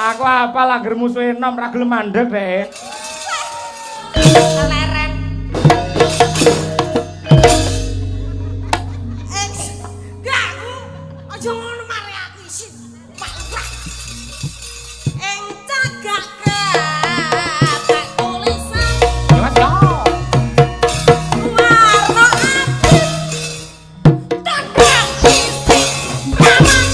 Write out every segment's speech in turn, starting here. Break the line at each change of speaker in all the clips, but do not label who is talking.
Aku apal angger musuhe enom ra gelem mandeg dhek.
Leren. Gak aku aja ngono mare aku isin. Pak Lurah. Ing cagak kapak tulisan.
Ya Mas yo.
Warna apik. Tandang isi raman.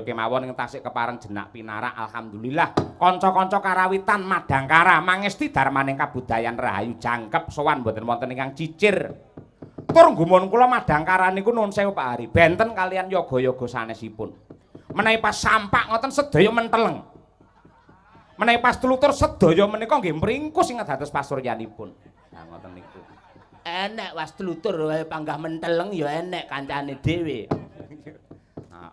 Kemawon ing tasik kepareng jenak pinarak alhamdulillah kanca-kanca karawitan Madangkara mangesti darmaning kabudayan rahayu jangkep sowan mboten wonten ingkang cicir. Tur gumun kula Madangkara niku nuwun sewu Pak Hari benten kalian yoga-yoga sanesipun. Menawi pas sampak ngoten sedaya menteleng. Menawi pas tlutur sedaya menika nggih mringkus ing dados pasuryanipun. Nah ngoten niku.
Enek was tlutur wae panggah menteleng ya enek kancane dhewe.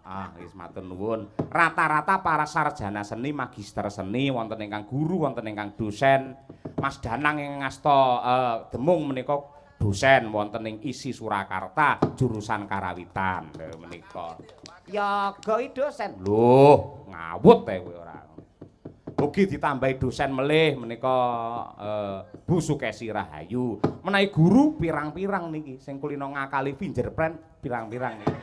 Ah, wis matur nuwun. Rata-rata para sarjana seni, magister seni, wonten ingkang guru, wonten ingkang dosen. Mas Danang ingkang ngasta demung menika dosen wonten ing ISI Surakarta jurusan karawitan. Lho menika. Yoga iki dosen. Lho, ngawut ae kowe ora. Ugi ditambahi dosen melih menika Bu Sukesi Rahayu. Menawi guru pirang-pirang niki sing kulino ngakali fingerprint pirang-pirang niki.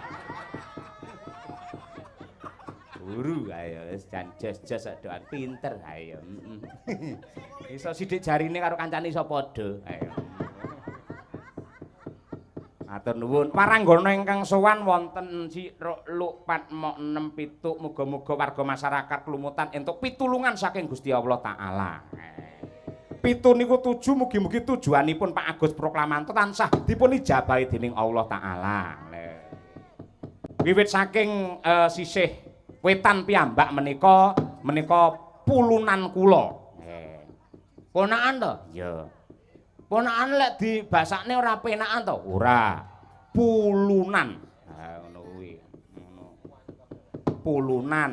Guru ayo wis jan jos-jos doan pinter ayo. Iso sithik jarine karo kancane iso padha. Ayo. Matur nuwun. Waranggana ingkang sowan wonten Siruk Luk Patmo 6 7 muga-muga warga masyarakat Klumutan entuk pitulungan saking Gusti Allah Taala. Pitu niku tuju mugi-mugi tujuanipun Pak Agus Proklamanto tansah dipun ijabahi dening Allah Taala. Wiwit saking sisih wetan piyambak menika menika pulunan kula.
Ponakan to?
Iya.
Ponakan lek dibasakne ora penakan to?
Ora. Pulunan. Ha ngono kuwi. Ngono. Pulunan.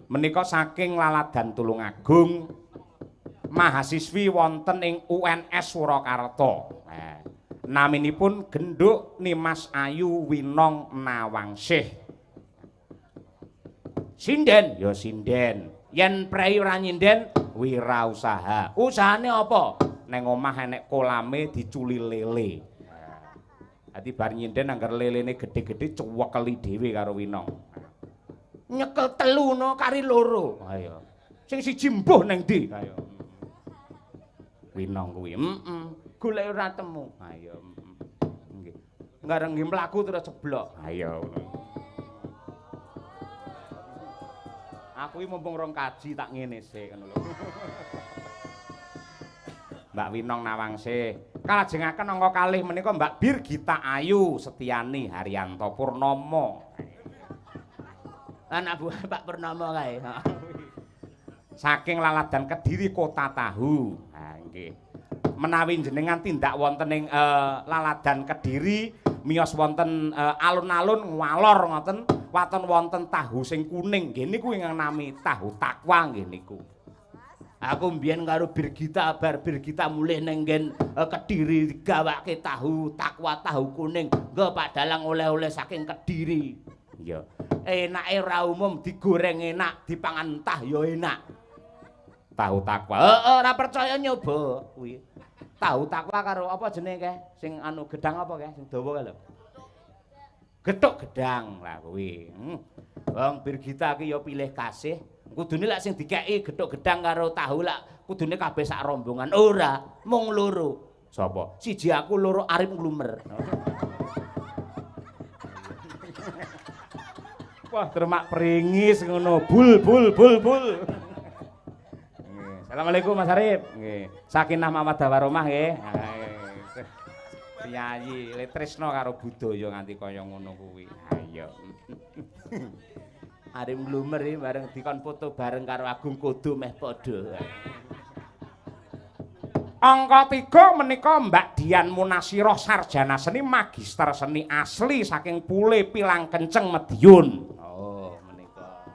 Menika saking Laladan Tulungagung mahasiswi wonten ing UNS Surakarta. Naminipun Genduk Nimas Ayu Winong Nawangsih. Sinden ya sinden. Yen prei ora nyinden wirausaha.
Usahane apa?
Neng omah enek kolame diculi lele. Dadi bar nyinden angger lelene gedhe-gedhe cuwekeli dhewe karo Winong.
Nyekel telu no kari loro.
Ayo. Sing siji mbuh neng ndi? Ayo. Winong kuwi. Heeh.
Golek ora temu.
Ayo. Nggih. Ngareng nggih mlaku terus ceblok. Ayo. Aku iki mumpung rong kaji tak ngene sik ngono lho. Mbak Winong Nawangsih. Kalajengaken angka kalih menika Mbak Birgita Ayu Setiani Haryanto Purnomo.
Anak buah Pak Purnomo kae.
Saking Laladan Kediri Kota Tahu. Ha nggih. Menawi jenengan tindak wonten ing Laladan Kediri miyos wonten alun-alun ngalor ngoten waton wonten tahu sing kuning nggih niku ingkang nami tahu takwa nggih niku.
Aku mbiyen karo Birgita bar Birgita mulih ning nggen Kediri digawake tahu takwa tahu kuning. Nggo Pak Dalang oleh-oleh saking Kediri.
Iya.
Enake ora umum digoreng enak, dipangan entah ya enak.
Tahu takwa.
Heeh, ora percaya nyoba kuwi. Tahu takwa karo apa jenenge kae? Sing anu gedang apa kae? Sing dawa kae lho.
Gethuk gedang lah kuwi.
Wong Birgita ki ya pilih kasih. Kudune lak sing dikeki gethuk gedang karo tahu lak kudune kabeh sak rombongan. Ora, mung loro.
Sapa?
Siji aku, loro Arif Nglumer.
Wah, termak pringis ngono. Bul bul bul bul. Assalamualaikum Mas Arif. Nggih. Sakinah mawaddah warahmah nggih. Piyayi le tresna karo budaya nganti kaya ngono kuwi. Ha iya.
Arif nglumer iki bareng dikon foto bareng karo Agung Kodo meh padha.
Angka 3 menika Mbak Dian Munasiroh sarjana seni magister seni asli saking Pule Pilang Kenceng Madiun.
Oh, menika.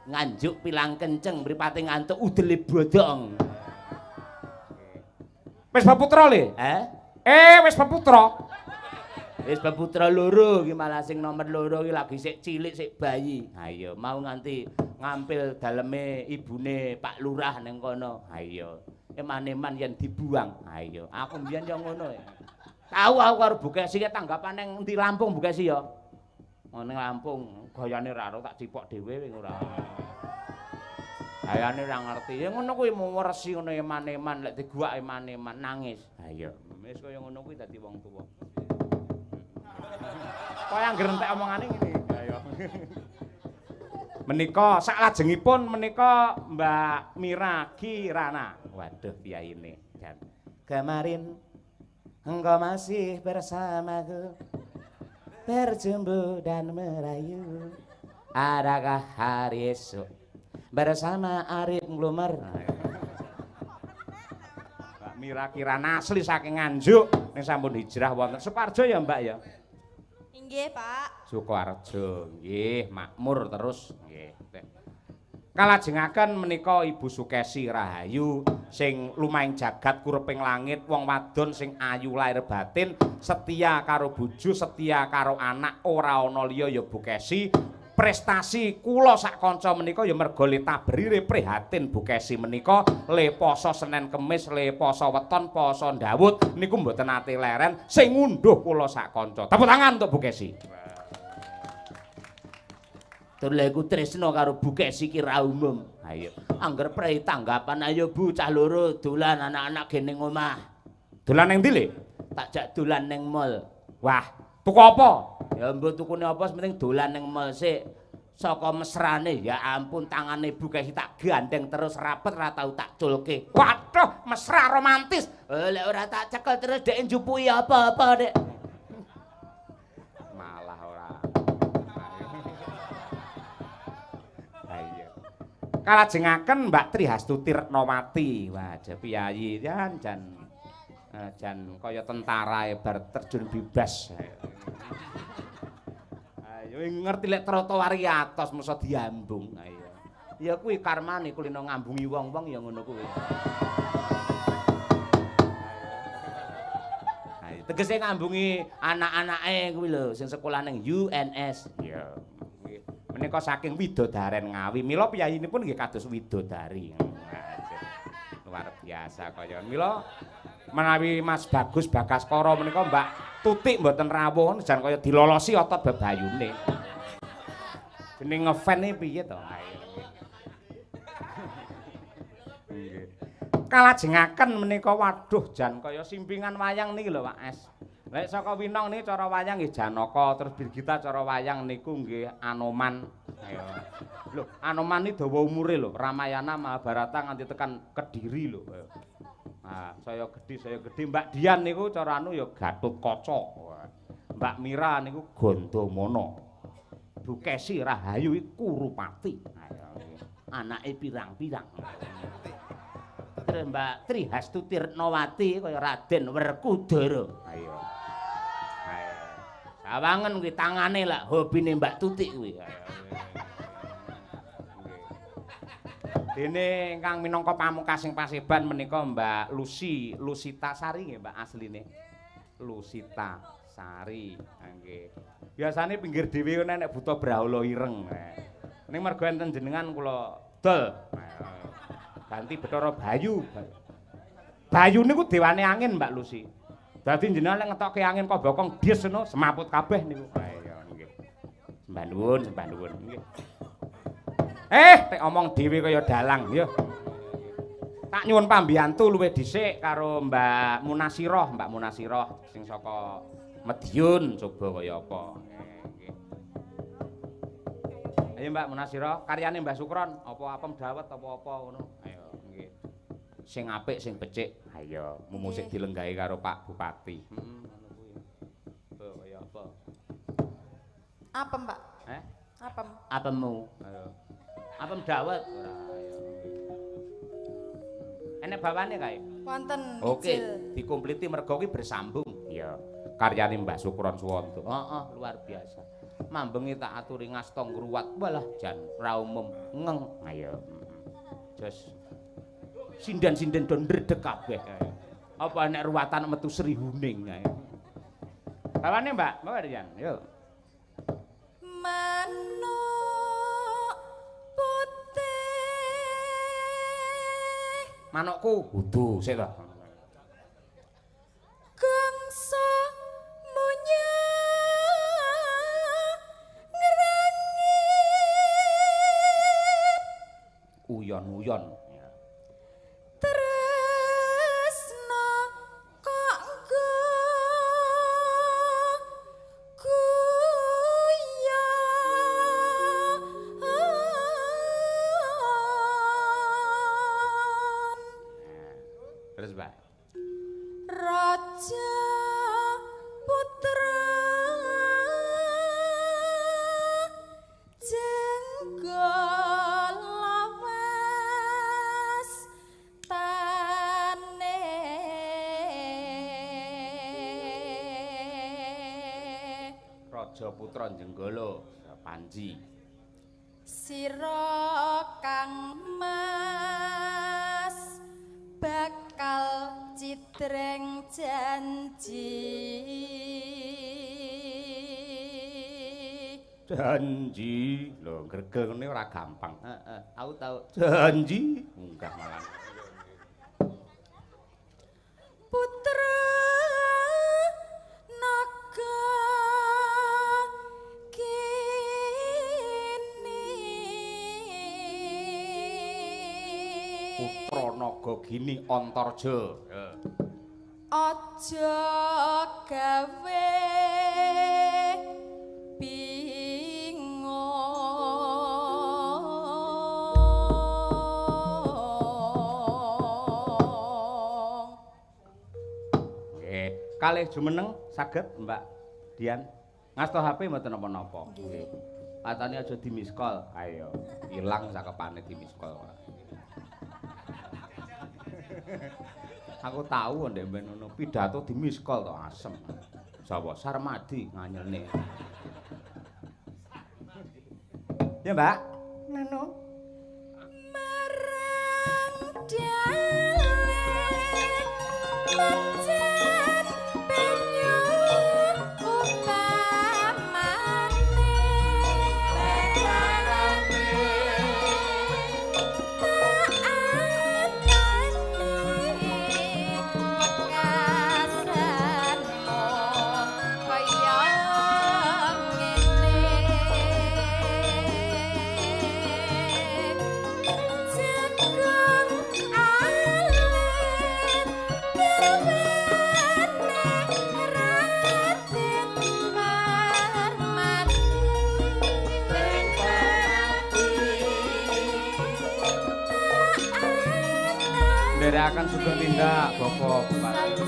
Nganjuk Pilang Kenceng mripate ngantuk udele bodong.
Wis peputra le?
Eh?
Wis peputra.
Wis peputra loro iki malah sing nomor loro iki lagi sik cilik sik bayi. Ha iya, mau nganti ngampil daleme ibune Pak Lurah ning kono. Ha iya. Eman-eman yen dibuang. Ha iya, aku mbiyen yo ngono ya. Tahu aku karo Bu Kesi ki tanggapan ning endi Lampung Bu Kesi ya. Ning Lampung gayane ra tak cipok dhewe wing ora. Gayane ora ngerti. Ya ngono kuwi weresi ngono eman-eman lek diguwak eman-eman nangis.
Ha iya, wis kaya ngono kuwi dadi wong tuwa. Kaya angger entek omongane ngene. Ha iya. Menika saklajengipun menika Mbak Mira Kirana. Waduh piyayine.
Kemarin engkau masih bersamaku, berjumbu dan merayu. Adakah hari esok bersama Arif Nglumer?
Mbak Mira Kirana asli saking Nganjuk ning sampun hijrah wonten Sukoharjo ya Mbak ya.
Nggih, Pak.
Sukoharjo, nggih, makmur terus nggih. Kalajengaken menika Ibu Sukesi Rahayu sing lumahing jagat kureping langit, wong wadon sing ayu lahir batin, setia karo bojo, setia karo anak, ora ana liya ya Bu Kesi. Prestasi kula sak kanca menika ya merga le tabrire prihatin Bu Kesi menika, le poso Senin Kemis, le poso weton, poso Ndawut niku mboten nate leren sing ngunduh kula sak kanca. Tepuk tangan untuk Bu Kesi.
Tur lha iku tresna karo Bu Kesi ki ra umum. Ayo, angger prei tanggapan ayo Bu cah loro dolan anak-anak gene omah.
Dolan ning ndi le?
Tak jak dolan ning mall.
Wah, tuku apa?
Ya mbok tukune apa sing penting dolan ning mall sik. Saka mesrane ya ampun tangane Bu Kesi tak gandeng terus rapet ra tau tak culke.
Waduh, mesra romantis.
Lek ora tak cekel terus dhek njupuki apa-apa dek.
Malah ora. Ha iya. Kalajengaken Mbak Trihastuti Retnowati. Wah, piyayi jan jan jan kaya tentara bar terjun bebas. Ayo ngerti lek trotoar iki atos mesa diambung.
Ayo. Ya kuwi karmane kulino ngambungi wong-wong ya ngono kuwi. Ayo tegese ngambungi anak-anake kuwi lho sing sekolah ning UNS.
Iya. Menika saking Widodaren Ngawi. Mila piyayinipun nggih kados widodari. Luar biasa kaya. Mila menawi Mas Bagus Bagaskara menika Mbak Tutik mboten rawuh jan kaya dilolosi otot bebayune. Jeneng ngefan iki piye to? Nggih. Kalajengaken menika waduh jan kaya simpingan wayang niki lho Pak S. Lek saka Winong niki cara wayang nggih Janaka, terus Birgita cara wayang niku nggih Anoman. Ayo. Lho, Anoman iki dawa umure lho, Ramayana Mahabharata nganti tekan Kediri lho. Nah, saya gedhe Mbak Dian niku cara anu ya Gatotkaca. Mbak Mira niku Gandamana. Bu Kesi Rahayu iku Kurupati.
Anake pirang-pirang. Terus Mbak Trihastuti Retnowati kaya Raden Werkudara.
Ayo. Ayo.
Sawangen kuwi tangane lak hobine Mbak Tutik kuwi.
Dene ingkang minangka pamungkasing paseban menika Mbak Lucy, Lusita Sari nggih Mbak asline. Lusita Sari. Nggih. Biasane pinggir dhewe nek buta brahala ireng. Ning mergo enten jenengan kula dol. Ganti Bathara Bayu. Bayu niku dewane angin Mbak Lucy. Dadi jenengan lek ngetokke angin kok bokong des ngono semaput kabeh niku. Ayo nggih. Sembah nuwun, sembah nuwun nggih. Tek omong dhewe kaya dalang ya. Tak nyuwun pambiyantu luwih dhisik karo Mbak Munasiroh, Mbak Munasiroh sing saka Madiun coba kaya apa. Nggih. Ayo Mbak Munasiroh, karyane Mbah Sukron, apa apem dawet apa-apa ngono. Ayo nggih. Sing apik sing becik. Ha iya, mumu sik dilenggahi karo Pak Bupati. Heeh, ngono kuwi. Oh, kaya apa?
Apem, Pak.
Heh?
Apem.
Apemmu.
Ayo.
Apem dawet.
Ora ayo. Enek bawane kae?
Wonten.
Oke, dikompliti mergo kuwi bersambung. Iya. Karyane Mbah Sukron Suwanto.
Heeh, luar biasa.
Mambengi tak aturi ngasta ngruwat. Walah jan ra umum ngeng. Ayo. Jos. Sinden-sinden do ndredeg kabeh. Apa nek ruwatan metu Sri Huning ae. Bawane, Mbak. Bawa Rian. Yo.
Manuk putih.
Manukku kudu sik to.
Gangsa munya ngrangit.
Uyon-uyon.
Tresna kok guyon.
Terus, Mbak.
Raja putra jenggol lawas tane.
Raja Putra Jenggala Panji.
Sira kang mas bakal cidreng janji.
Janji. Lho, gregel ngene ora gampang.
Heeh, aku tau.
Janji. Munggah malah.
Putra naga kini.
Putra Naga Gini Antarja.
Aja gawe bingung.
Nggih, kalih jumeneng saged Mbak Dian. Ngasto HP mboten napa-napa.
Nggih.
Patane aja di miss call. Ayo, ilang sakepane di miss call. Aku tahu ndek ben ngono pidato di miss call to asem. Sapa Sarmadi nganyelne. Ya, Mbak. Neno.
Marang dale macan banyu upamane barane taatane wekasanmu kaya ngene. Jagung alit garwane Raden Parmadi.
Nderekaken sugeng tindak Bapak Bupati.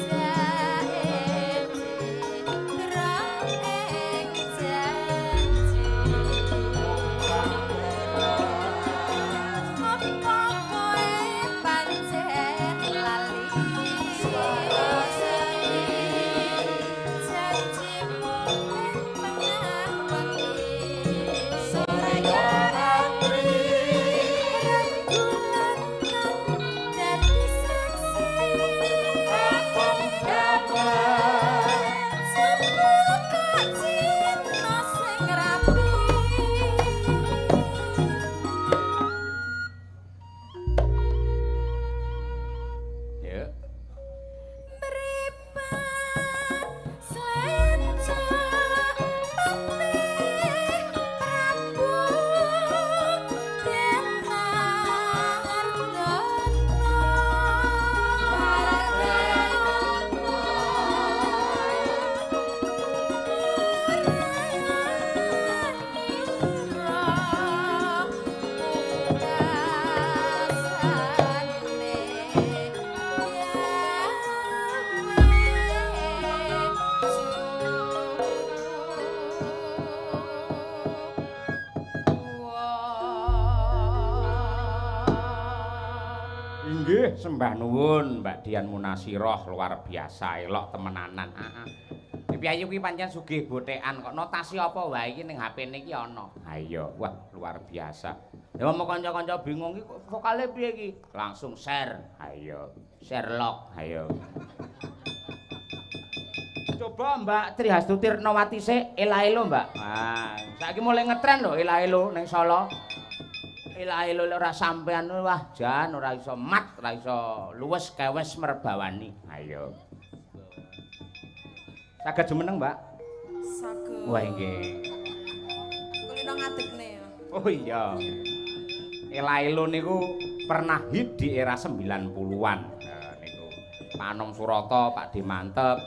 Nggih, sembah nuwun Mbak Dian Munasirah, luar biasa elok temenanan. Heeh. Piyayi kuwi pancen sugih bothekan kok notasi apa wae iki ning HP-ne iki ana. Ha iya, wah luar biasa. Ya mau kanca-kanca bingung iki vokale piye iki? Langsung share. Ha iya, share log. Ha iya. Coba Mbak Trihastuti Retnowati sik ela-elo Mbak. Ah, saiki mulai ngetren lho ela-elo ning Solo. Ela-elo ora sampean wah jan ora iso mat, ora iso luwes kewes merbawani. Ayo. Saged jumeneng, Mbak?
Saged.
Wah nggih.
Kulino ngadegne.
Oh iya. Ela-elo niku pernah hit di era 90-an. Nah, niku. Pak Anom Surata, Pak Dimantep,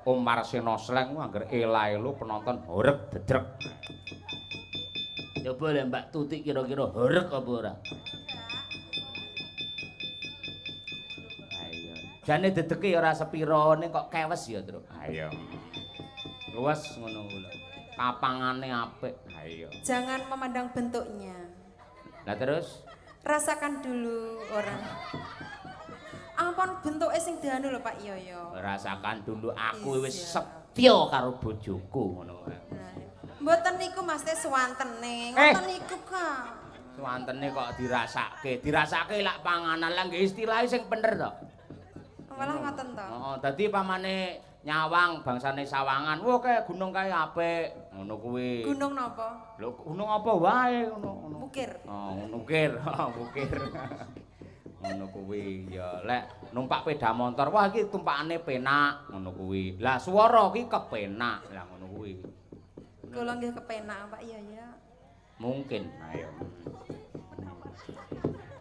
Om Marseno Sleng angger ela-elo penonton horeg dedrek.
Coba lho Mbak Tuti kira-kira horeg apa ora?
Ayo.
Jane dedeke ya ora sepira ning kok kewes ya, Truk.
Ayo. Luwes ngono ku lho. Kapangane apik. Ayo.
Jangan memandang bentuknya.
Lah terus
rasakan dulu orang. Ampun bentuke sing dianu lho Pak Yoyo.
Rasakan dulu aku wis setya karo bojoku ngono.
Mboten niku Mas teh suwantene. Ngoten niku kok.
Suwantene kok dirasake. Dirasake lak panganan lah nggih istilahe sing bener to.
Malah ngoten to.
Heeh, dadi pamane nyawang bangsane sawangan. Wah kae gunung kae apik. Ngono kuwi.
Gunung napa?
Lho gunung apa wae ngono ngono.
Bukir.
Oh, bukir, bukir. Ngono kuwi ya lek numpak sepeda motor wah iki tumpakane penak ngono kuwi. Lah swara iki kepenak. Lah ngono kuwi.
Kula nggih kepenak Pak iya ya.
Mungkin.
Ayo.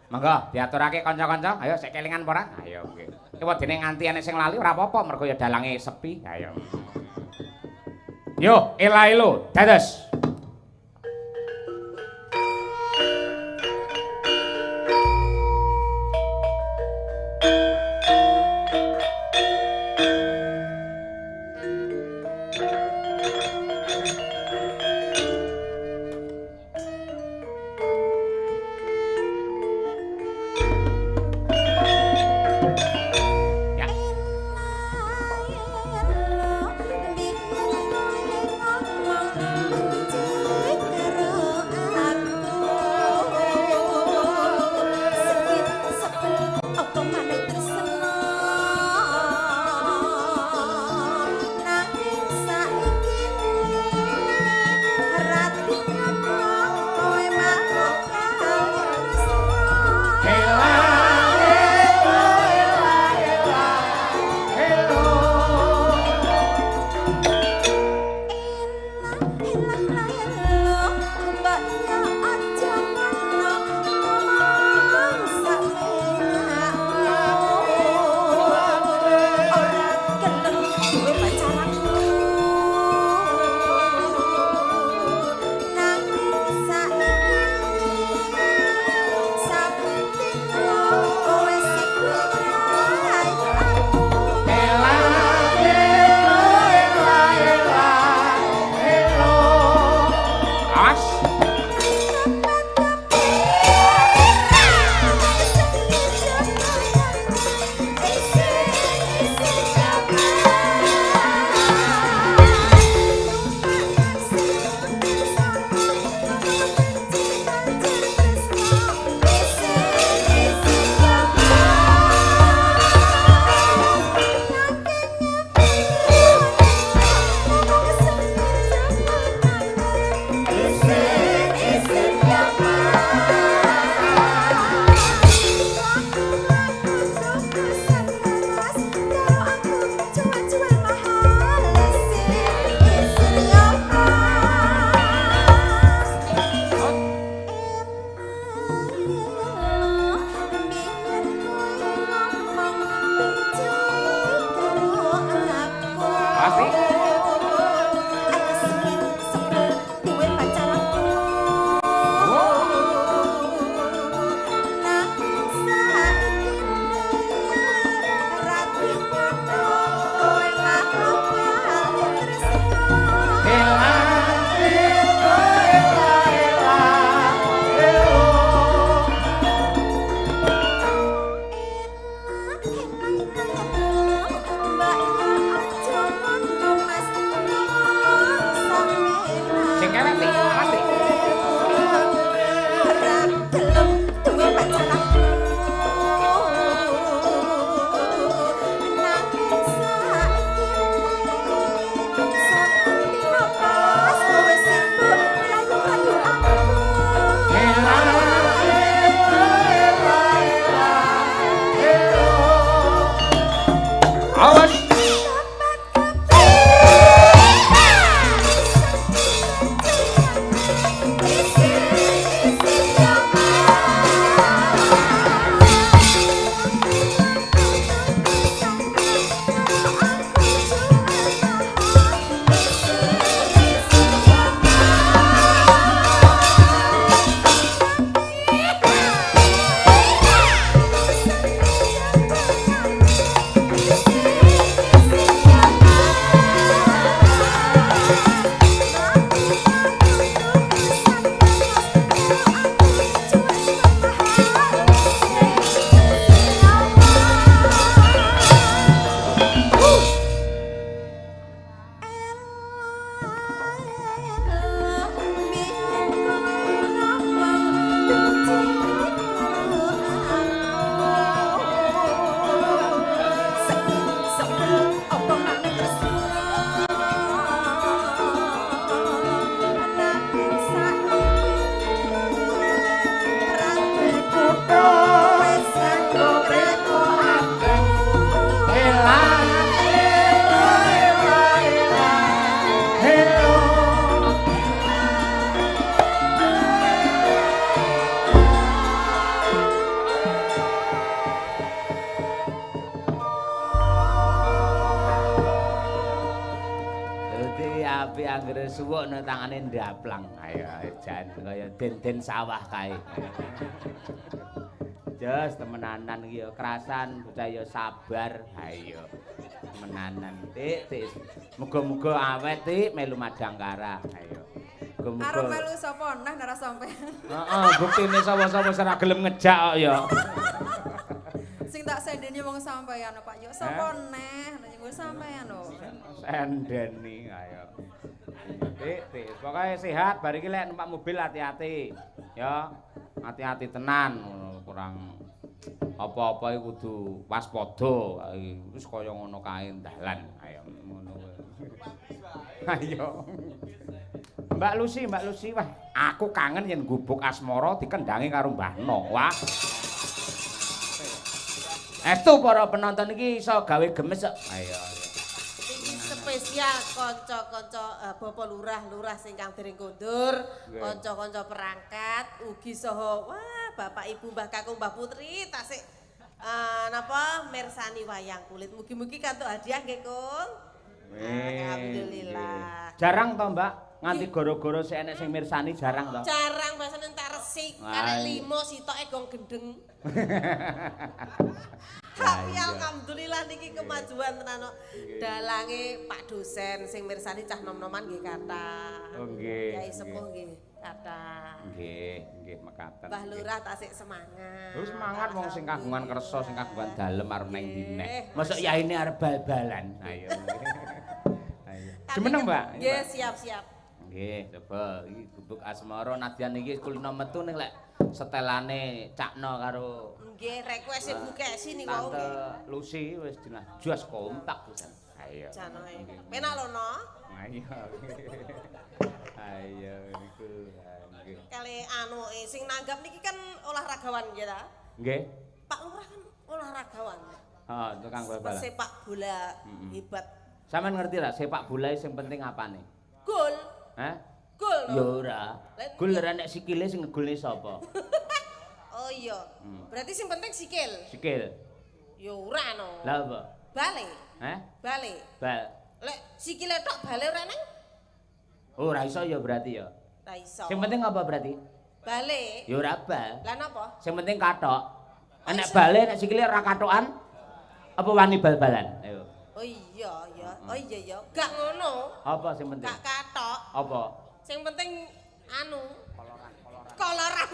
Monggo diaturake kanca-kanca. Ayo sik kelingan apa ora? Ayo nggih. Iki wedene nganti enek sing lali ora apa-apa mergo ya dalange sepi. Ayo. Yo, ela-elo, dados.
Ela-elo, bingung kowe ngomong.
Suwuk nang tangane ndaplang. Ayo jan kaya den-den sawah kae. Jos temenanan iki ya kerasan bocah ya sabar. Ha iya. Temenanan Tik, Tik. Muga-muga awet Tik melu Madangkara. Ayo. Muga-muga.
Arep melu sapa nah ora sampean.
Heeh, buktine sapa-sapa ora gelem ngejak kok ya.
Sing tak sendeni wong sampean Pak yo sapa neh nek sampean lho.
Sendeni ayo. Tik, Tik. Pokoke sehat bar iki lek numpak mobil hati-hati. Ya, hati-hati tenan ngono kurang apa-apa iku kudu waspada. Wis kaya ngono kae dalan. Ayo ngono kuwi. Ayo. Mbak Lucy, Mbak Lucy, wah aku kangen yen gubuk asmara dikendangi karo Mbah No. Wah.
Estu para penonton iki iso gawe gemes kok.
Ayo.
Iki spesial kanca-kanca Bapak Lurah, lurah sing kang dereng kondur, kanca-kanca perangkat, ugi saha wah Bapak Ibu Mbah Kakung Mbah Putri tasik napa mirsani wayang kulit. Mugi-mugi kantuk hadiah nggih, Kung. Alhamdulillah.
Jarang to, Mbak? Nganti goro-goro sik enek sing mirsani jarang to.
Jarang basane entek resik, karek 5 sitoke gong gendeng. Tapi alhamdulillah niki kemajuan tenan kok. Dalange Pak dosen sing mirsani cah nom-noman nggih kathah.
Oh nggih.
Kyai sepuh nggih kathah.
Nggih, nggih mekaten.
Mbah Lurah tasik semangat.
Lho semangat wong sing kagungan kersa, sing kagungan dalem arep nang ndi neh.
Mosok yaine arep bal-balan.
Ayo. Ayo. Jumeneng, Mbak.
Nggih, siap-siap.
Nggih, coba iki gubuk asmara nadyan iki kulino metu ning lek setelane Cakno karo
nggih request Bu Kesi niku wau
nggih. Tante Lucy wis dinah jos kompak pisan.
Ayo.
Janoe. Penak lho no.
Ayo. Ayo niku. Nggih.
Kali anu sing nanggap niki kan olahragawan nggih ta?
Nggih.
Pak Lurah kan olahragawan.
Heeh, tukang bal-balan.
Sepak bola hebat.
Sampeyan ngerti ra sepak bola sing penting apane?
Gol.
Hah?
Gol no?
Ya ora. Gol ora nek sikile sing ngegolne sapa?
Oh iya. Berarti sing penting sikil.
Sikil.
Ya ora no.
Lah apa?
Bale.
Hah?
Bale.
Bal.
Lek sikile tok bale ora nang?
Oh, ora iso ya berarti ya.
Ora iso.
Sing penting apa berarti?
Bale.
Ya ora bal.
Lah napa?
Sing penting kathok. Nek bale nek sikile ora kathokan apa wani bal-balan? Ayo.
Oh iya ya. Oh iya ya. Gak ngono.
Apa sing penting?
Gak kathok.
Apa?
Sing penting anu. Koloran, koloran. Koloran.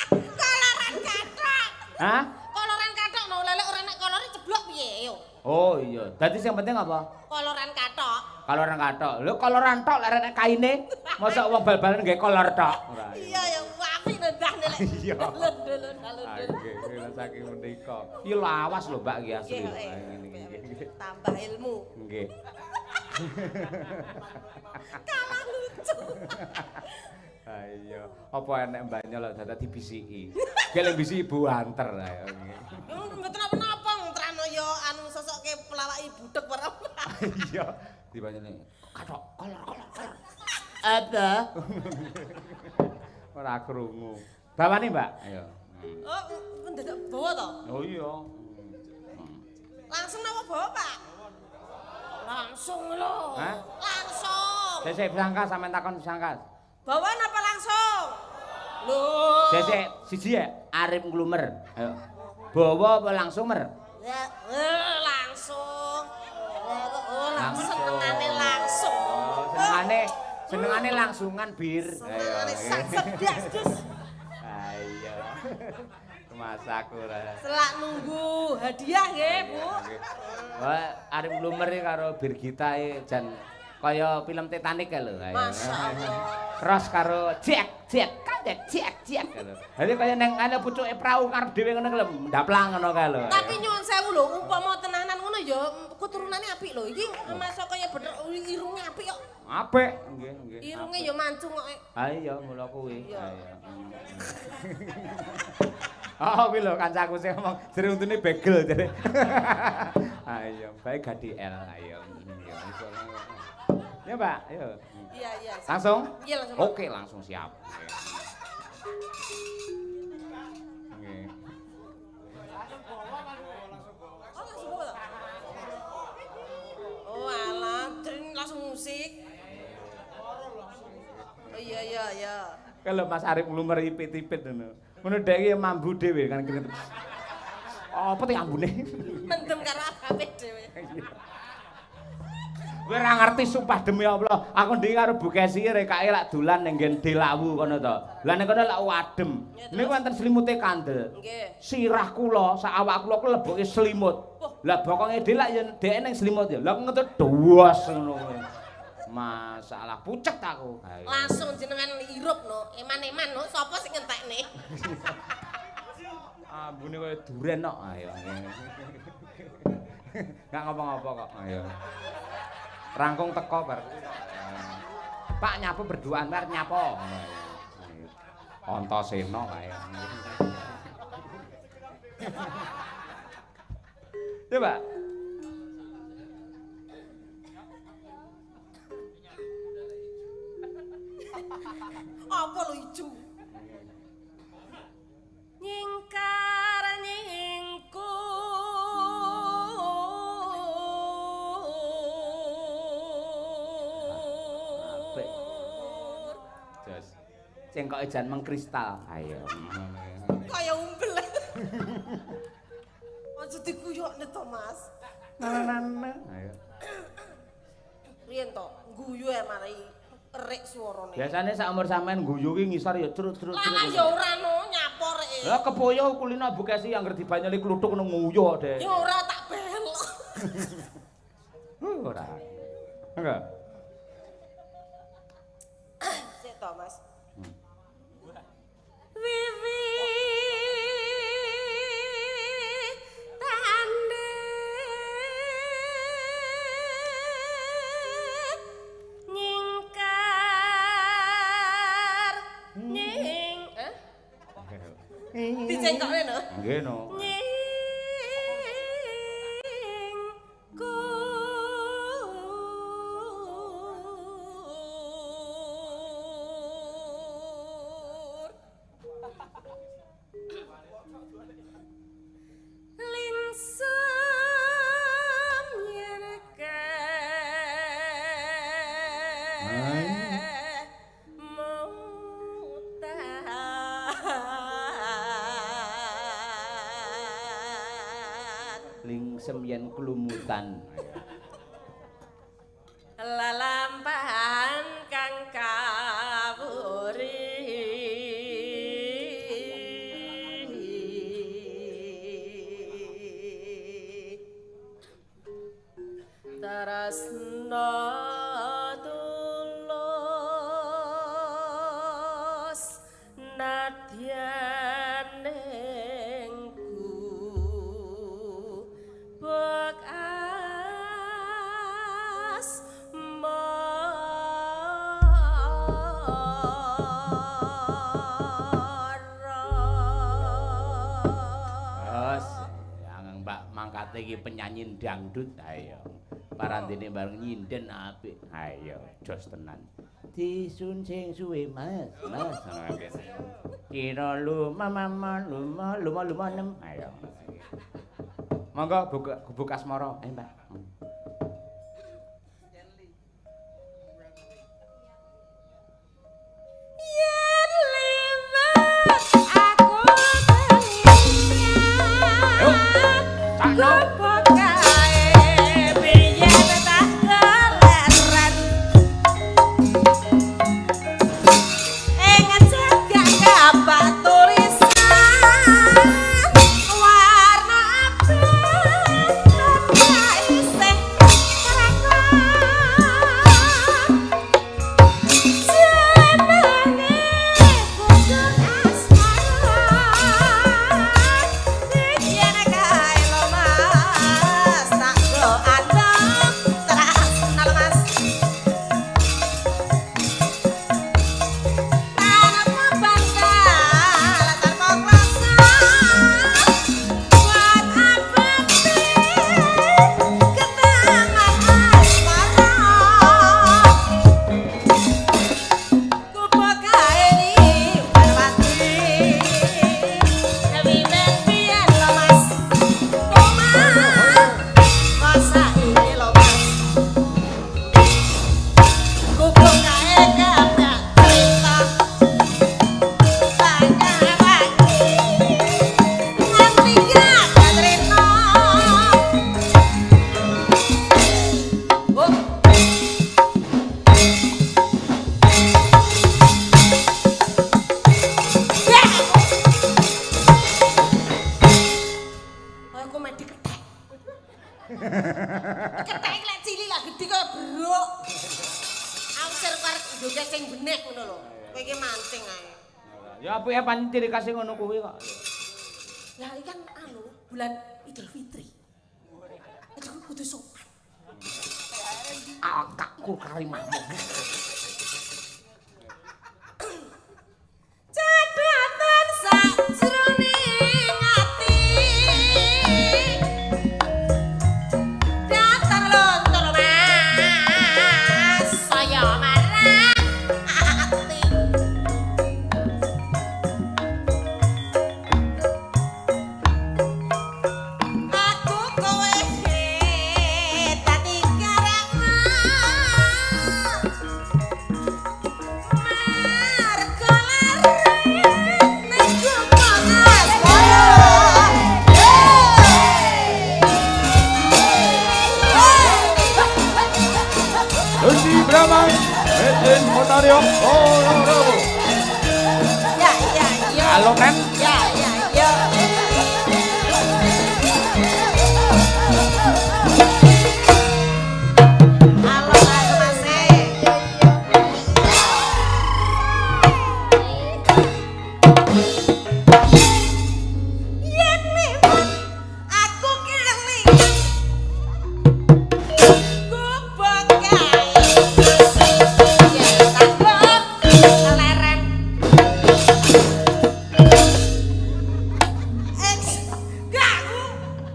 Koloran kathok.
Hah?
Koloran kathok no, lelek ora nek kolore ceblok piye yo.
Oh iya. Dadi sing penting apa?
Koloran kathok.
Koloran kathok. Lho koloran tok lek nek kaine, mosok wong bal-balan nggae kolor tok.
Ora. Iya ya apik nendahne lek.
Iya.
Lho.
Nggih, saking menika. Iki lawas lho Mbak iki asli.
Tambah ilmu.
Nggih.
Kalah lucu.
Ayo, apa enek mbaknya lho dadak dibisiki. Gelem bisiki buanter ayo.
Mboten napa-napa ngrano ya anu sosoke pelawak budhek ora.
Iya, dibanyane kathok kolor kolor kolor.
Apa?
Ora krungu. Bawane, Mbak. Ayo.
Oh, mendadak bawa to?
Oh iya.
Langsung napa bawa, Pak? Langsung lho.
Hah?
Langsung.
Sesek sangka sampean takon sangka.
Bawa napa langsung? Lho.
Sesek siji ya,
arep nglumer. Ayo. Bawa apa langsung mer?
Ya, langsung. Oh, langsung senengane langsung.
Oh, senengane senengane langsungan bir.
Senengane sak sedas dus.
Ayo. Masak ora.
Selak nunggu hadiah nggih, Bu.
Wah, arep nglumer karo Birgita jan kaya film Titanic kae lho.
Masyaallah.
Ross karo Jack, Jack, Jack, Jack, Jack lho. Dadi kaya nang ana pucuke prau karep dhewe ngono lho, ndaplang ngono kae lho.
Tapi nyuwun sewu lho, umpama tenanan ngono ya keturunane apik lho. Iki masuk kaya bener irunge apik kok.
Apik, nggih, nggih.
Irunge ya mancung kok.
Ha iya, mula kuwi.
Iya.
Oh, kuwi lho kancaku sing ngomong jere untune begel jere. Ayo, bae GDL ayo. Iya, iso. Ya, Mbak, ayo.
Iya, iya.
Langsung?
Iya, langsung.
Oke, langsung siap. Nggih.
Oh, langsung bawa. Oh, alah, langsung musik.
Kalau Mas Arif nglumer ipit-ipit ngono. Ngono dhek iki mambu dhewe kan keringet. Apa te ambune?
Mendem karo abape dhewe.
Kowe ora ngerti sumpah demi Allah. Aku ndek karo Bu Kesi rekake lak dolan ning nggen Delawu kono to. Lah ning kono lak adem. Niku wonten selimute kandel.
Nggih.
Sirah kula sak awak kula keleboke selimut. Lah bokonge dhewe lak yen dheke ning selimut ya. Lah ngetut duwas ngono kuwi. Masalah pucet aku.
Langsung jenengan irup no, eman-eman no, sapa sing ngentekne?
Ambune kaya duren kok. Ayo. Enggak ngomong apa kok. Ayo. Rangkung teko bar. Pak nyapu berduaan bar nyapo. Antasena kae. Coba.
Apa lho iju? Nyingkar nyingkur.
Apik.
Jos. Cengkoke jan mengkristal. Ayo.
Kaya umbel. Aja diguyokne to, Mas.
Ayo.
Riyen to, guyu e marai erik suarane.
Biasane sak umur sampean guyu ki ngisor ya trut-trut.
Lah ya ora no nyapor e.
Lah kepoyo kulino Bu Kesi anggere dibanyoli kluthuk ngono nguyuh deh.
Ya ora tak belok.
Ora. Enggak.
Sik to, Mas. Wiwi tande nyingkar nying dicengkokne no.
Nggih no.
Nyingkur lingsem yerke mutan
Lingsem yen klumutan.
Lalampahan kang kawuri tresna tulus nadyan ing gubuk asmara.
Terus yang Mbak mangkate iki penyanyi dangdut ayo. Parandene bareng nyinden apik.
Ayo, jos tenan.
Disun sing suwe Mas, Mas. Kira luma mama luma luma luma nem.
Ayo. Monggo gubuk asmara. Ayo, Mbak.
Yen liwat aku teliat gubuk kae biyen tak keleren ing cegak kapak tulisan warna abang tanpa Iki mancing ae.
Ya apike pancen ciri khas ngono kuwi kok.
Lah iki kan anu bulan Idul Fitri. Itu kudu sopan.
Akakku karimahmu.
Cadatan sajroning ati. Datar lontor Mas, saya marah ati. Aku kowe dadi karama. Marga larene gumonas.
Lucy Brahman, Mejen Otario, Ponorogo.
Ya ya ya.
Halo Ren.
Ya ya ya. Halo halo Mas. Yen memang aku kelingan gubok kae. Ya tak leren. Gak aku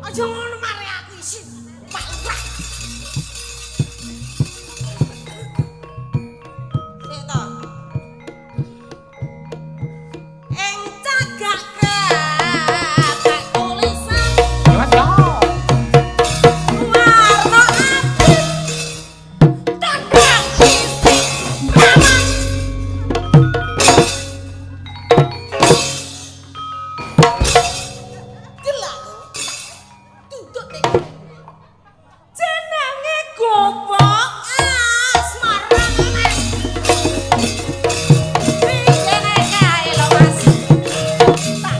aja ngono mari aku isin. Pak Lurah. Sik to. Ing cagak tak tulisan
Ya Mas ya.
warna apik tandang isi raman. Gelak tutut nek jenenge gobok asmara Mas. Pikene kae lho Mas. Tak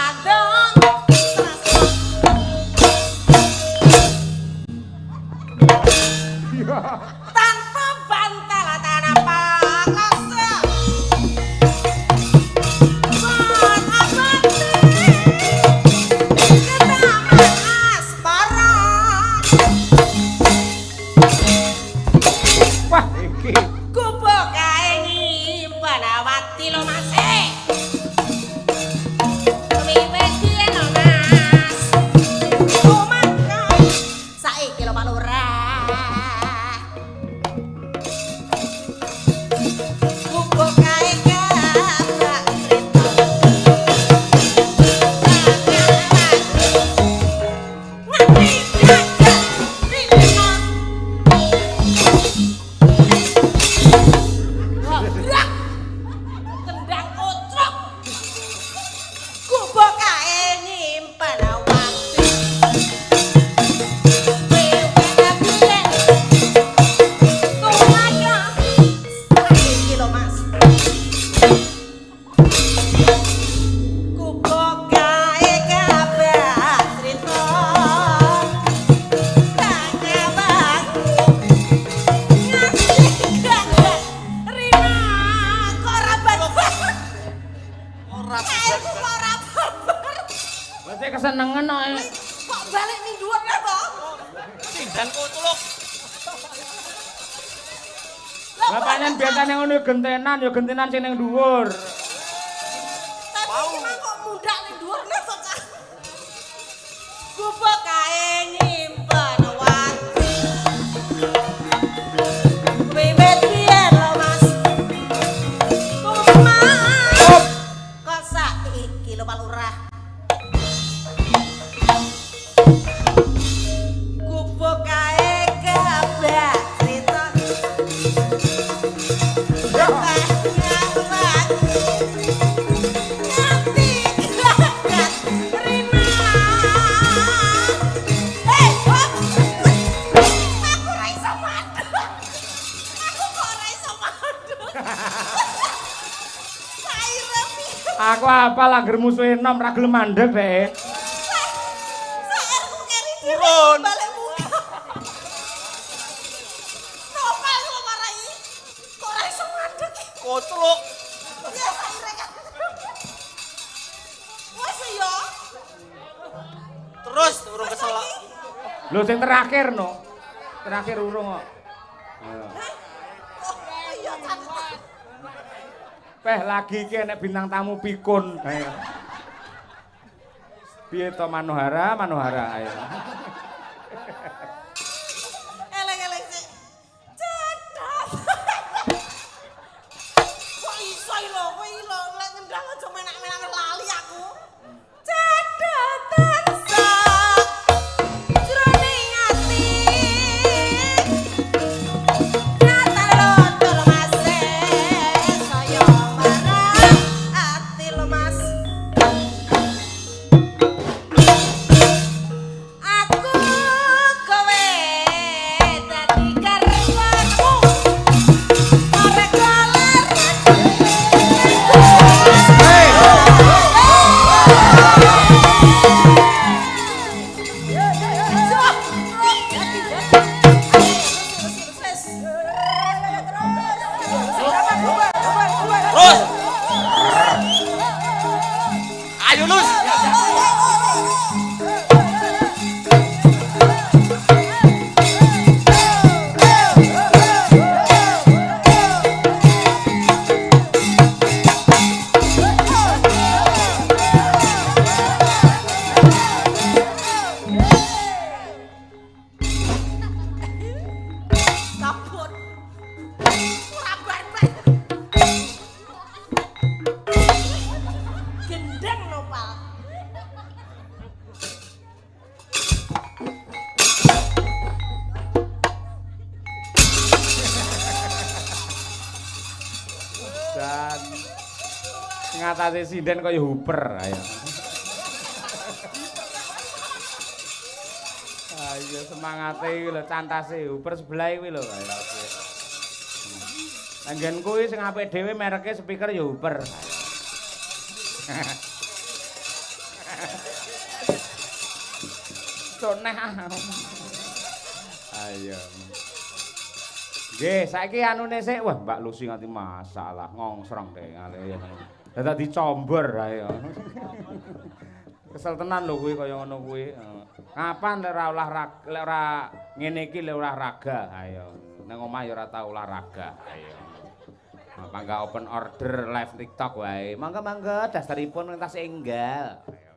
adong tresno. Tanpa bantal tanpa klasa. Bon abate ketaman asmara.
Wah, iki.
Gubuk kae nyimpen awati lho Mas. Wiwit biyen lho Mas. Tumangka saiki lho Pak Lurah. Gubuk kae gabrak crita. Ngerti gagak rina. Gobrak. Tendang kocok. Gubuk kae nyimpen awati. Wiwit biyen tumangka saiki lho Mas. Gubuk kae kabeh crita. Tanggapan ngerti gagak rina kok ora barbar.
Ora
Kae kok ora barbar.
Wis kesenengen kok.
Kok balik ning dhuwur to?
Sindan koclok.
Lah pancen biasane ngono gentenan ya gentenan sing ning dhuwur.
Tapi iki mah kok mundak ning dhuwur nek to, Cak. Gubuk kae nyimpen wati. Wiwit biyen lho Mas. Tumas. Kok saiki lho Pak Lurah. Gubuk kae kabeh crita. Ngerti gagak rina. Hop. Aku ora iso mandek. Aku kok ora iso mandek. Saire piye?
Aku apal angger musuhe enom ra gelem mandek dhek.
Saerku keri dhewe
Turun.
balik muka. Nopal kok marai. Kok ora iso mandek.
Koclok.
Lho sing terakhir no. Terakhir urung kok. Ayo.
Oh iya catet.
Peh lagi iki enek bintang tamu pikun. Ayo. Piye to Manohara, Manohara ayo.
Eleng-eleng sik. Catet. Kok iso lho, kowe iki lho lek ngendang aja menak-menak lali aku. Catetan sak jroning ati. Nyatane rondo lemas saya marah ati lemas. Aku kowe dadi garwamu. Ora galer.
Terus. Ayo Lus.
Kabut. Ora barbar. Gendeng nopal.
Dan ngatasi sinden kaya huper ayo. Ayo semangate iki lho cantase huper sebelah kuwi lho ayo. Anggen kuwi sing apik dhewe mereke speaker ya huper. Cok neh. Ayo. Nggih, saiki anune sik. Wah, Mbak Lucy nganti masalah ngongsrong deh ngale. Dadak dicombor ayo. Kesel tenan lho kuwi kaya ngono kuwi. Kapan lek ora olahraga, lek ora ngene iki lek olahraga, ayo. Nang omah ya ora tau olahraga, ayo. Mangga open order live TikTok wae. Mangga-mangga dasaripun entas enggal. Ayo.